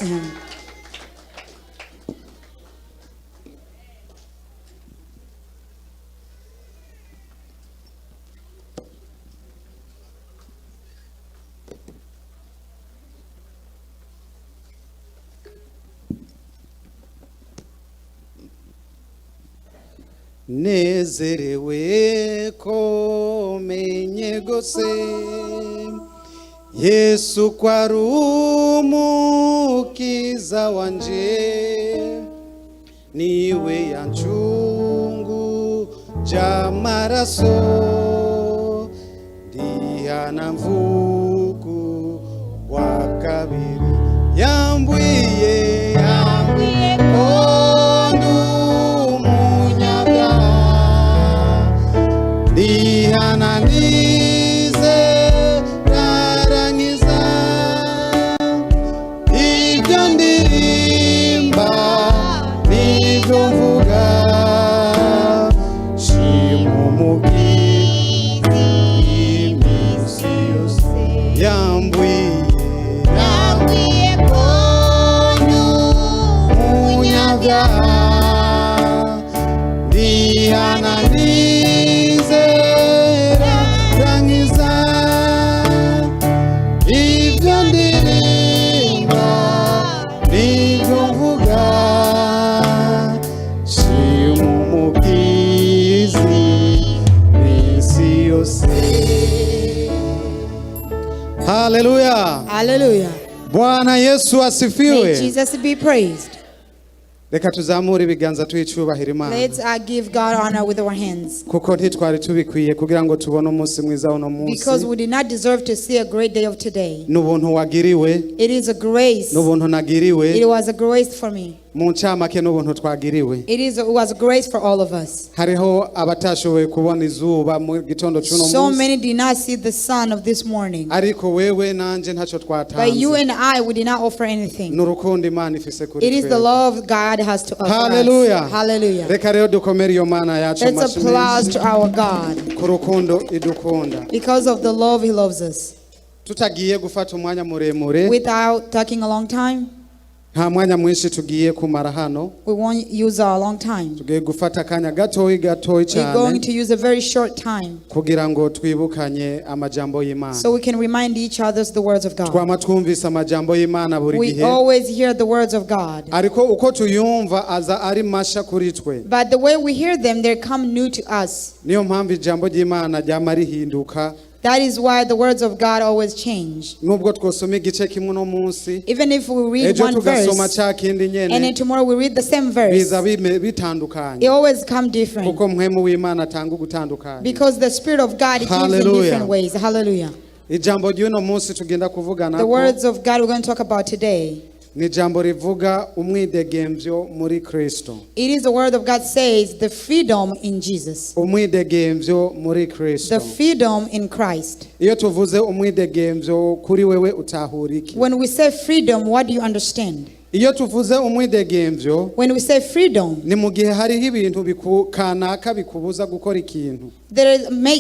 Him. Nezerewe ko menye gose Yesu ko ari umukiza wanje, niwe yancungu by'amaraso, ndihana mvuku wa kabiri, yambwiye, yambwiye ko ndi umunyabyaha, ndihana nize rarangiza ibyo ndirimba n'ibyo mvuga, shima umukiza iminsi yose, yambwiye, Yambwiye ko ndi umunyabyaha, ndihana nizera rangiza ibyo ndirimba n'ibyo mvuga, shima umukizi minsi yose. Haleluya! Hallelujah. Bwana Yesu May asifiwe. Jesus be praised. Reka tuzamure ibiganza tuyicubahira Imana, Let's give God honor with our hands. Kuko ntitwari tubikwiye kugira ngo tubone umunsi mwiza uno munsi. Because we did not deserve to see a great day of today. N'ubuntu wagiriwe. It is a grace. N'ubuntu nagiriwe. It was a grace for me. Mu ncamake n'ubuntu twagiriwe. It was a grace for all of us. Hariho abatashoboye kubona izuba mu gitondo cy'uno So munsi, many did not see the sun of this morning. Ariko wewe nanje ntacyo But you twatanze. And I, we did not offer anything. N'urukundo Imana ifise kuri It is the twebwe. Love God has to offer Haleluya! us. Hallelujah. Reka rero dukomere iyo Mana yacu Let's amashyi applause menshi to our God ku rukundo idukunda. Because of the love He loves us. Tutagiye gufata umwanya muremure, Without talking a long time, nta mwanya mwinshi tugiye kumara hano. We won't use our long time. Tugiye gufata akanya gatoyi gatoyi We're going cyane to use a very short time kugira ngo twibukanye amajambo y'Imana. So we can remind each other the words of God. Twama twumvise amajambo y'Imana buri We gihe, always hear the words of God. Ariko uko tuyumva aza ari masha kuri twe. But the way we hear them, they come new to us. Niyo mpamvu ijambo ry'Imana ryama rihinduka. That is why the words of God always change. Nubwo twosoma igice kimwe uno munsi, Even if we read ejo one tugasoma verse cya kindi and then nyene, tomorrow we read the same verse, biza it bitandukanye, always come different. Kuko mpwemu w'Imana atanga ugutandukanye. Because the Spirit of God gives in Hallelujah. different ways. Hallelujah. Ijambo ry'uno munsi tugenda kuvugana The words of God we're going to talk about today. Ni ijambo rivuga umwidegemvyo muri Kristo. It is the word of God says the freedom in Jesus. Umwidegemvyo muri Kristo. The freedom in Christ. Iyo tuvuze umwidegemvyo kuri wewe utahura iki? When we say freedom, what do you understand? Iyo tuvuze umwidegemvyo, When we say freedom, ni mu gihe hariho ibintu kanaka bikubuza gukora ikintu,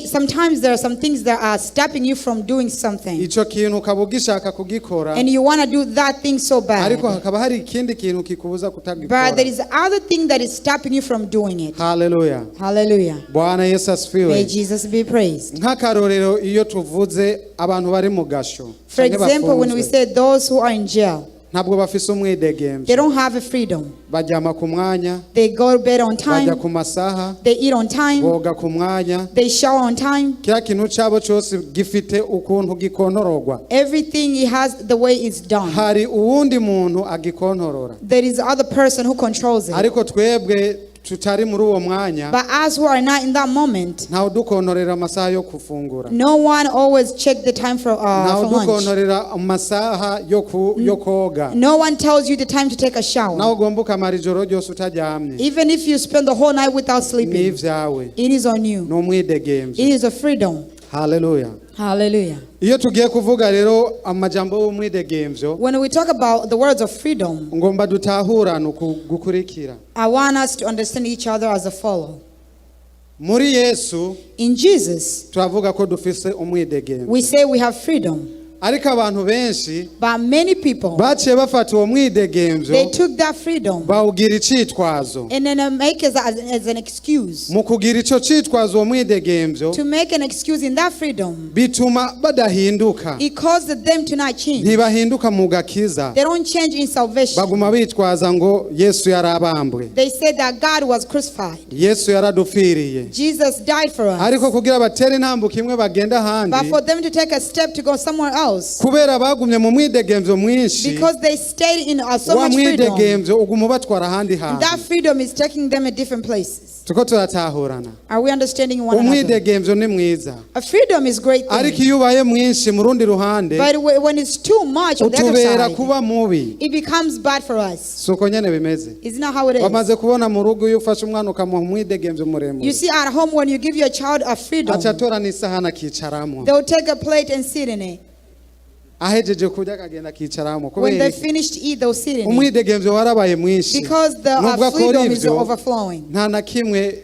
sometimes there are some things that are stopping you from doing something. Ico kintu ukaba ugishaka kugikora, And you want to do that thing so bad. Ariko hakaba hari ikindi kintu kikubuza kutagikora. But there is other thing that is stopping you from doing it. Haleluya! Hallelujah. Bwana Yesu May asifiwe. Jesus be praised. Nk'akarorero, iyo tuvuze abantu bari mu gasho For canke example, when we bafunzwe, say those who are in jail, ntabwo bafise umwidegemvyo. They don't have a freedom. Baryama ku mwanya, They go to bed on bajya time, ku masaha, they eat on time, boga ku mwanya. They shower on time. Kila kintu cyabo cyose gifite ukuntu gikontororwa. Everything it has the way it's done. Hari uwundi muntu agikontorora, There is other person who controls it. Ariko twebwe tutari muri uwo mwanya, But us who are not in that moment, ntawe udukontorera amasaha yo gufungura, no one always check the time ntawe for lunch. udukontorera amasaha yo koga. No one tells you the time to take a shower. Nawe ugomba ukamara ijoro ryose utaryamye, Even if you spend the whole night without sleeping, n'ivyawe. It is on you. Ni umwidegemvyo. It is a freedom. Haleluya! Hallelujah. Iyo tugiye kuvuga rero amajambo y'umwidegemvyo, When we talk about the words of freedom, ngomba dutahurane uku gukurikira. I want us to understand each other as a follow. Muri Yesu In Jesus, turavuga ko dufise umwidegemvyo. We say we have freedom. Ariko abantu benshi But many people, baciye bafata uwo mwidegemvyo they took that freedom bawugira icitwazo. And then make it as an excuse. Mu kugira ico citwazo uwo mwidegemvyo To make an excuse in that freedom, bituma badahinduka. It caused them to not change. Ntibahinduka mu gakiza. They don't change in salvation. Baguma bitwaza ngo Yesu yarabambwe. They said that God was crucified. Yesu yaradupfiriye. Jesus died for us. Ariko kugira batere intambuko imwe bagenda ahandi But for them to take a step to go somewhere else, kubera bagumye mu mwidegemvyo mwinshi because they stayed in so wa much freedom, mwidegemvyo uguma ubatwara ahandi hantu. That freedom is taking them at different places. Tuko turatahurana. Are we understanding one another? Umwidegemvyo ni mwiza. A freedom is great Ariko thing. iyo ubaye mwinshi mu rundi ruhande But when it's too much on the other utubera side, kuba mubi. It becomes bad for us. Si uko nyene bimeze. Isn't that how it is? Wamaze kubona mu rugo iyo ufashe umwana ukamuha umwidegemvyo muremure You see at home when you give your child a freedom, aca atora n'isahani akicaramo. They'll take a plate and sit in it. Ahejeje kurya akagenda akicaramo When kubera they iki? Finish to eat, they'll sit in it. Umwidegemvyo warabaye mwinshi. Because the Nubwo akora freedom is ivyo overflowing. Nta na kimwe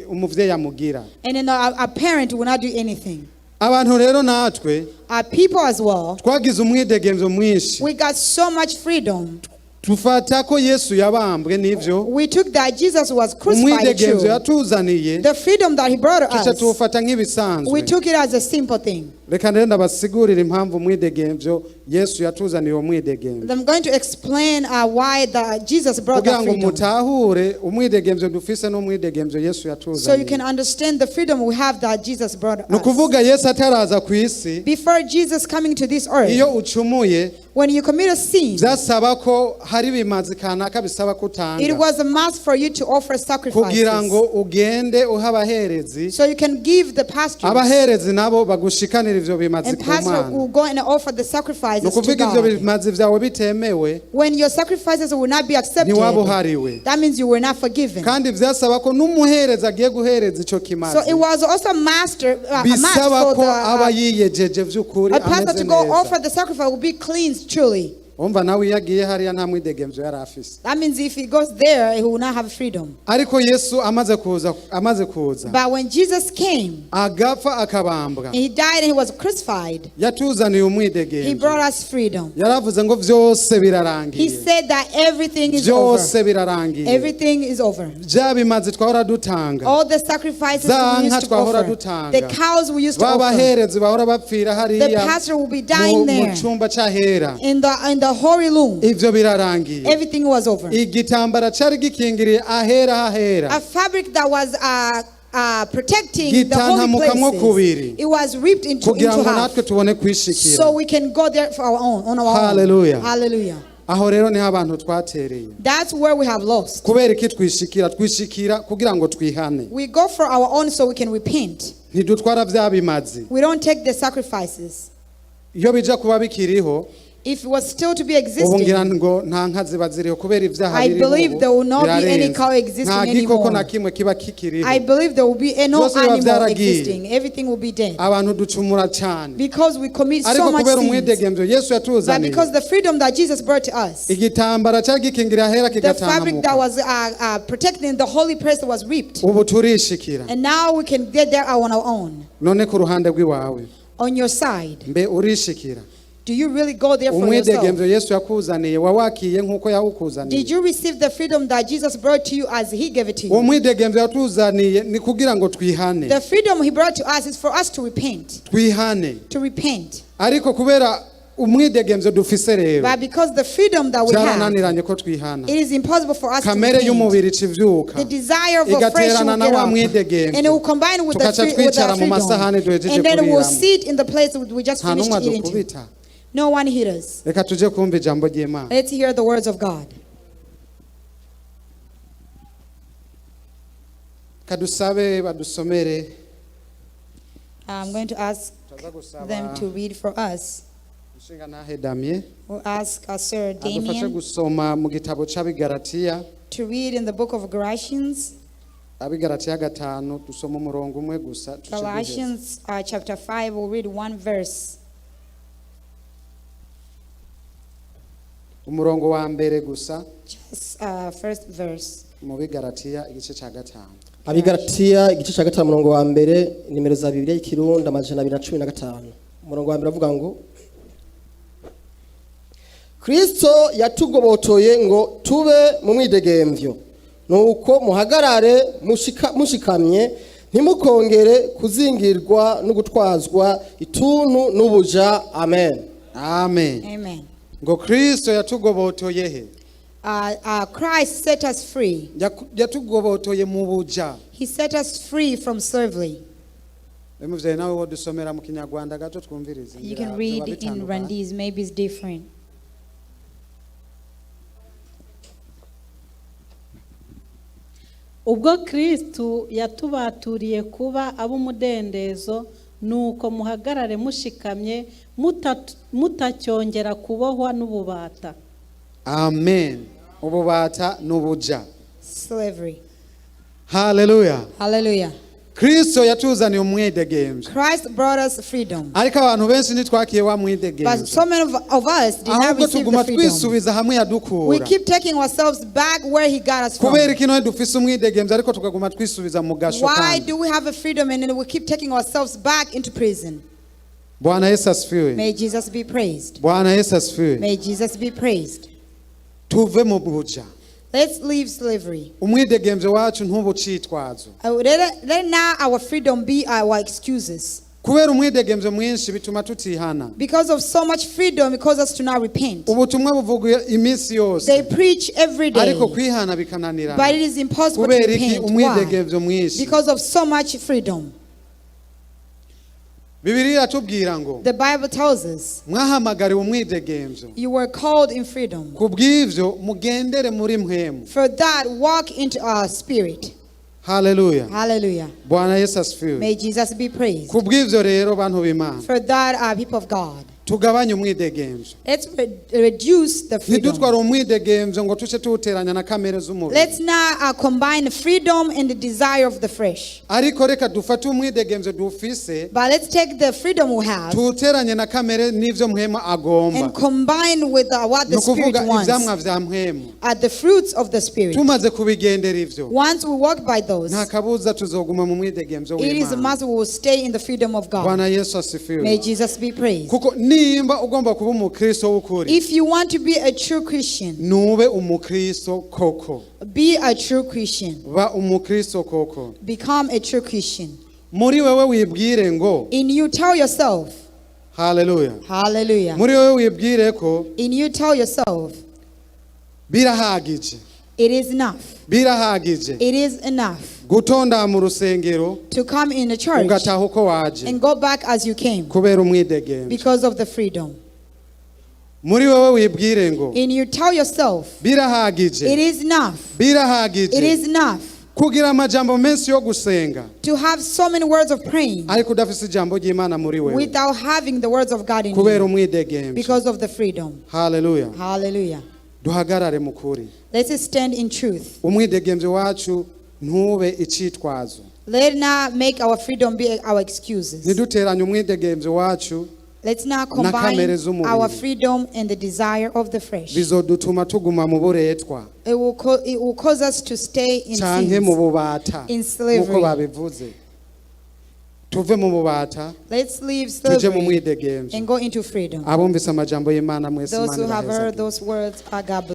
umuvyeyi amugira. And then a parent will not do anything. Abantu rero natwe Our people as well, twagize umwidegemvyo mwinshi. We got so much freedom. Tufata ko Yesu yabambwe n'ivyo. We took that Jesus was crucified. Umwidegemvyo True. yatuzaniye The freedom that he brought tuca us, tuwufata nk'ibisanzwe. We took it as a simple thing. Reka rero ndabasigurira impamvu umwidegemvyo Yesu yatuzaniye uwo mwidegemvyo. I'm going to explain why Jesus brought Kugira that ngo freedom. mutahure umwidegemvyo dufise n'umwidegemvyo Yesu So you yatuzaniye. can understand the freedom we have that Jesus brought Ni us. ukuvuga Yesu ataraza ku isi Before Jesus coming to this earth, iyo ucumuye when you commit a sin, byasaba ko hari ibimazi kanaka bisaba ko it utanga was a must for you to offer kugira ngo sacrifices. Ugende uha abaherezi. So you can give the pastors. Abaherezi nabo bagushikanira ivyo bimazi And ku pastor Mana. will go and offer the Ni sacrifices to ukuvuga ivyo God. bimazi vyawe bitemewe When your sacrifices will not be accepted, ntiwaba uhariwe. That means you were not forgiven. Kandi vyasaba ko n'umuherezi agiye guhereza ico So kimazi it was also a must bisaba for ko aba yiyejeje vy'ukuri a pastor ameze to go neza. Offer the sacrifice will be cleansed truly. Umva nawe iyo agiye hariya nta mwidegemvyo yari afise. That means if he goes there, he will not have freedom. Ariko Yesu amaze kuza amaze kuza But when Jesus came, agapfa akabambwa and he died and he was crucified, yatuzaniye he umwidegemvyo. Brought us freedom. Yaravuze ngo vyose He birarangiye. Said that everything is over. Vyose birarangiye. Everything is over. Bya bimazi twahora dutanga All the sacrifices za we nka used to twahora offer, dutanga the cows we used to ba offer, baherezi bahora bapfira the hariya pastor will be dying mu there cyumba cy'ahera in the holy room. Ivyo birarangiye. Everything was over. Igitambara cyari gikingiriye ahera hahera A fabric that was protecting the holy gitantamukamwo places, kubiri it was ripped kugira into ngo half. natwe tubone kwishikira. So we can go there for our own, on our own. Hallelujah. Hallelujah. Aho rero niho abantu twatereye. That's where we have lost. Kubera iki twishikira twishikira kugira ngo twihane. We go for our own so we can repent. Ntidutwara bya bimazi. We don't take the sacrifices. Iyo bija kuba bikiriho If it was still to be ubu existing, ngira ngo nta nka ziba ziriho kubera ibyaha I biriho believe ubu there will not be any birarenze. cow existing Nta gikoko anymore. na kimwe kiba kikiriho. I believe there will be no Byose biba animal byaragiye. Existing. Everything will be dead. Abantu ducumura cyane. Because we commit Ariko so much kubera sins. umwidegemvyo Yesu But yatuzaniye because the freedom that Jesus brought to us, igitambara cyari gikingira ahera the fabric that kigatantamuka was protecting the holy place was ripped. ubu turishikira. And now we can get there on our own. None ku ruhande rw'iwawe On your side, mbe urishikira? Do you really go there for yourself? Umwidegemvyo Yesu yakuzaniye wawakiye nk'uko yawukuzaniye? Did you receive the freedom that Jesus brought to you as he gave it to Uwo you? mwidegemvyo yatuzaniye ni kugira ngo twihane. The freedom he brought to us is for us to repent. Twihane. To repent. Ariko kubera umwidegemvyo dufise rero But because the freedom that we have, byarananiranye ko twihana. It is impossible for us to Kamere repent. y'umubiri ica ivyuka The desire of a fresh igaterana will na get wa up, mwidegemvyo and it will combine with the, tukaca free, with the twicara mu masahani freedom. duhejeje And then we'll kuriramo. Sit in the place we just Nta finished n'umwe eating to. adukubita. No one hit us. Reka tuje kumva ijambo ry'Imana. Let's hear the words of God. Kadusabe badusomere. I'm going to ask Turaza gusaba them to read for us. Nshinga ntahe Damien We'll ask Sir adufashe Damien gusoma mu gitabo c'Abigaratiya. To read in the book of Galatians, Abigaratiya gatanu dusoma umurongo umwe gusa tuce duheza. Galatians chapter 5, we'll read one verse. Umurongo wa mbere gusa. Just first verse. Mu Bigaratiya igice ca gatanu. Abigaratiya igice cya gatanu umurongo wa mbere nimero za Bibiliya y'ikirundi amajana abiri na cumi na gatanu. Umurongo wa mbere avuga ngo Kristo yatugobotoye ngo tube mu mwidegemvyo, nuko muhagarare mushikamye, ntimukongere kuzingirwa no gutwazwa ituntu n'ubuja. Amen. Amen. Amen. Ngo Kristo yatugobotoye he? Christ set us free. Yatugobotoye mu buja. He set us free from slavery. Muvyeyi nawe wodusomera mu Kinyarwanda gato twumvirize. You Ngira can read vyoba in bitandukanye. Rwandese, maybe it's different. Ubwo Kristu yatubaturiye kuba ab'umudendezo, nuko muhagarare mushikamye, mutacyongera kubohwa n'ububata. Amen. Ububata n'ubuja. Slavery. Haleluya. Hallelujah. Kristo yatuzaniye umwidegemvyo. Christ brought us freedom. Ariko abantu benshi ntitwakiye wa But mwidegemvyo. so many of us did not Ahubwo receive tuguma the freedom. twisubiza hamwe We yadukura. keep taking ourselves back where He got us from. Kubera iki none dufise umwidegemvyo ariko tukaguma twisubiza mu gasho Why kandi? do we have a freedom and then we keep taking ourselves back into prison? Bwana Yesu asifiwe. May Jesus be praised. Bwana Yesu asifiwe. May Jesus be praised. Tuve mu buja. Let's leave slavery. Umwidegemvyo wacu ntubu citwazo. Let now our freedom be our excuses. Kubera umwidegemvyo mwinshi bituma tutihana. Because of so much freedom, it causes us to not repent. Ubutumwa buvuga iminsi yose. They preach every day, Ariko kwihana but it bikananirana. is impossible to Kubera iki? repent. Why? Umwidegemvyo mwinshi. Because of so much freedom. Bibiliya iratubwira ngo The Bible tells us mwahamagariwe umwidegemvyo. you were called in freedom. Ku bw'ivyo mugendere muri mpwemu. For that, walk into our spirit. Haleluya. Hallelujah. Bwana Yesu asifiwe. May Jesus be praised. Ku bw'ivyo rero bantu b'Imana, For that, our people of God, tugabanye umwidegemvyo. let's reduce the freedom. Ntidutware umwidegemvyo ngo tuce tuwuteranya na kamere z'umubiri. Let's not combine freedom and the desire of the flesh. Ariko reka dufate umwidegemvyo dufise, But let's take the freedom we have tuwuteranye na kamere n'ivyo mpwemu agomba. and combine with what Ni the Spirit ukuvuga ivyamwa wants, vya mpwemu. the fruits of the Spirit. Tumaze kubigendera ivyo, Once we walk by those, nta kabuza tuzoguma mu mwidegemvyo it is a w'Imana. must we will stay in the freedom of God. Bwana Yesu May asifiwe. Jesus be praised. Kuko nimba ugomba kuba umukristo w'ukuri, If you want to be a true Christian, nube umukristo koko. be a true Christian. Ba umukristo koko. Become a true Christian. Muri wewe wibwire ngo In you, tell yourself, haleluya. hallelujah. Muri wewe wibwire ko In you, tell yourself, birahagije. it is enough. Birahagije It is enough gutonda mu rusengero to come in the church ugataha uko waje and go back as you came kubera umwidegemvyo. because of the freedom. Muri wewe wibwire ngo In you, tell yourself, it birahagije. is enough. It Birahagije is enough kugira amajambo menshi yo gusenga to have so many words of praying ariko udafise ijambo ry'Imana muri wewe without having the words of God in kubera you umwidegemvyo. because of the freedom. Haleluya. Hallelujah. Duhagarare mu kuri. Let's stand in truth. Umwidegemvyo wacu ntube icitwazo. Let not make our freedom be our excuses. Ntiduteranye umwidegemvyo wacu Let's not na kamere combine z'umubiri. our freedom and the desire of the flesh. Bizodutuma tuguma mu buretwa It will cause us to stay in canke mu sins. bubata In slavery. nk'uko babivuze. Tuve mu bubata Let's leave tuje mu slavery mwidegemvyo. and go into freedom. Abumvise amajambo y'Imana mwese, Those Imana who have heard ibahezagire. those words are God bless.